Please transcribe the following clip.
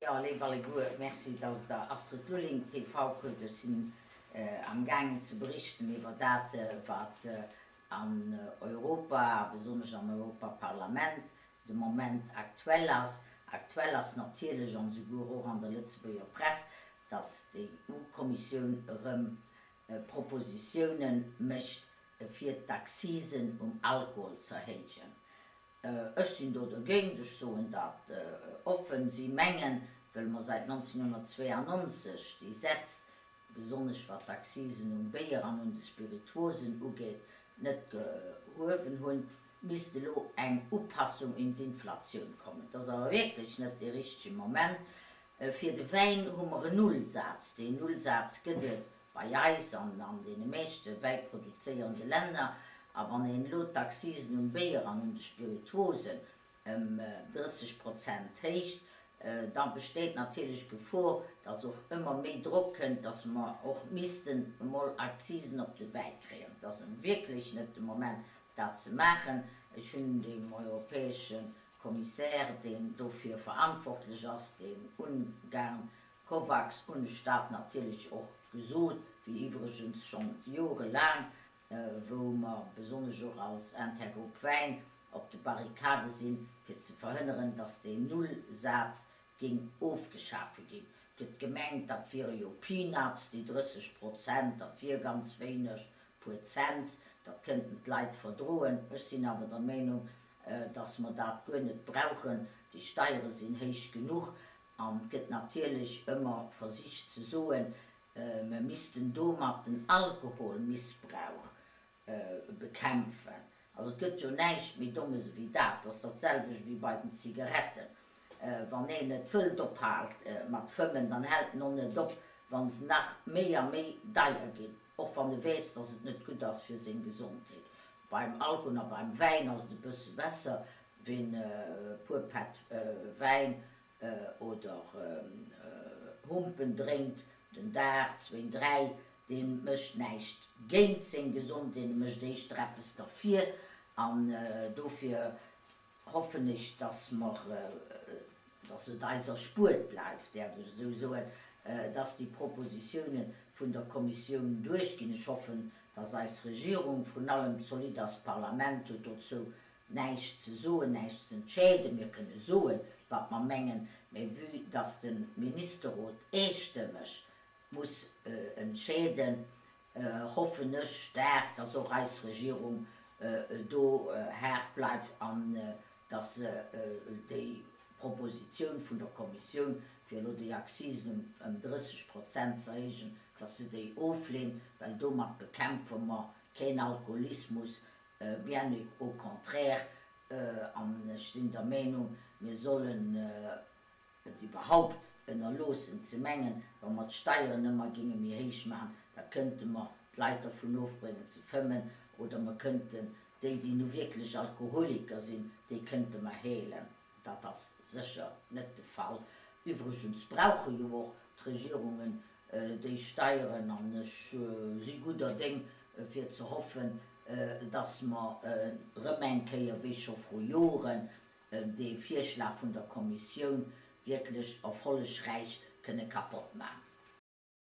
Jo, léif alleguer, Merci, dass Der Astrid Lulling TV kuckt. Ech sinn amgaangen ze berichten iwwer dat, wat an Europa, a besonnesch am Europaparlament, de Moment aktuell ass. Aktuell ass natierlech, an esouguer och an der Lëtzebuerger Press, dass d'EU-Kommissioun erëm Propositiounen mécht, fir d'Accisen um Alkohol z'erhéijen. Ech sinn do dergéint, ech soen dat offen. Si mengen, wëll mer säit 1992 déi Sätz, besonnesch wat d'Accisen um Béier an un de Spirituosen ugeet, net gehuewen hunn, misst elo eng Upassung un d'Inflatioun kommen. Et ass awer wierklech net dee richtege Moment. Fir de Wäin hu mer en Nullsaz. Deen Nullsaz gëtt et bei eis an an deene meeschte wäiproduzéierende Länner. A wann een elo d'Accisen um Béier an un de Spirituosen ëm 30 Prozent héicht, da besteet natierlech d'Gefor, dass och ëmmer méi Drock kënnt, dass mer och missten emol Akzisen op de Wäi kréien. Et ass wierklech net de Moment, dat ze maachen. Ech hunn dem europäesche Commissaire, deen dofir verantwortlech ass, deen Ungarn Kovacs hunn ech dat natierlech och gesot, wéi iwwregens schonn jorelaang, wou mer besonnesch och als Intergroupe Wäin op de Barrikade sinn, fir ze verhënneren, dass deen Nullsaz géing ofgeschafe ginn. Et gëtt gemengt, dat wiere jo Peanuts, déi 30 Prozent, dat wier ganz wéineg, puer Cents, dat kënnten d'Leit verdroen. Ech sinn awer der Meenung, dass mer dat guer net brauchen. Déi Steiere sinn héich genuch An et gëtt natierlech ëmmer versicht ze soen, mer missten domat den Alkoholmissbrauch bekämpfen. Also et gëtt jo näischt méi Dommes ewéi dat. Dat ass dat selwecht ewéi bei den Zigaretten. Wann een net wëllt ophalt mat fëmmen, dann hält en och net op, wa se nach méi a méi deier ginn, och wann e weess, dass et net gutt ass fir seng Gesondheet. Beim Alkohol a beim Wäin ass et e bësse besser, Ween e puer Pätt Wäin oder Humpen drénkt den Dag, zwéin, dräi, dee mécht näischt géint seng Gesondheet, e mécht éischter eppes derfir. An dofir hoffen ech, dass mer, dass et eis erspuert bleift, däerf ech esou soen, dass déi Propositiounen vun der Kommissioun duerchginn. Ech hoffen, dass eis Regierung, vrun allem zolidd ass, d'Parlament huet dozou näischt ze soen, näischt ze entscheeden. Mir kënne soen, wat mer mengen, mä vue dass de Ministerrot eestëmmeg muss entscheeden, hoffen ech staark, dass och eis Regierung do haart bleift an dass se déi Propositioun vun der Kommissioun, fir elo déi Accisen ëm 30 Prozent ze erhéijen, dass se déi ofleent, well domat bekämpfe mer keen Alkoholismus, Bien au contraire, an ech sinn der Meenung, mir sollen et iwwerhaupt ënnerloossen ze mengen, wa mer d'Steieren ëmmer géinge méi héich maachen, da kënnte mer d'Leit dervun ofbréngen ze fëmmen oder mer kënnten déi, déi nu wierklech Alkoholiker sinn, déi kënnte mer heelen. Dat ass sécher net de Fall. Iwwregens brauche jo och d'Regierungen déi Steieren an ech si gudder Déng fir ze hoffen, dass mer erëm eng Kéier, wéi scho vru Joren, dee Virschlag vun der Kommissioun wierklech erfollegräich kënne kapott maachen.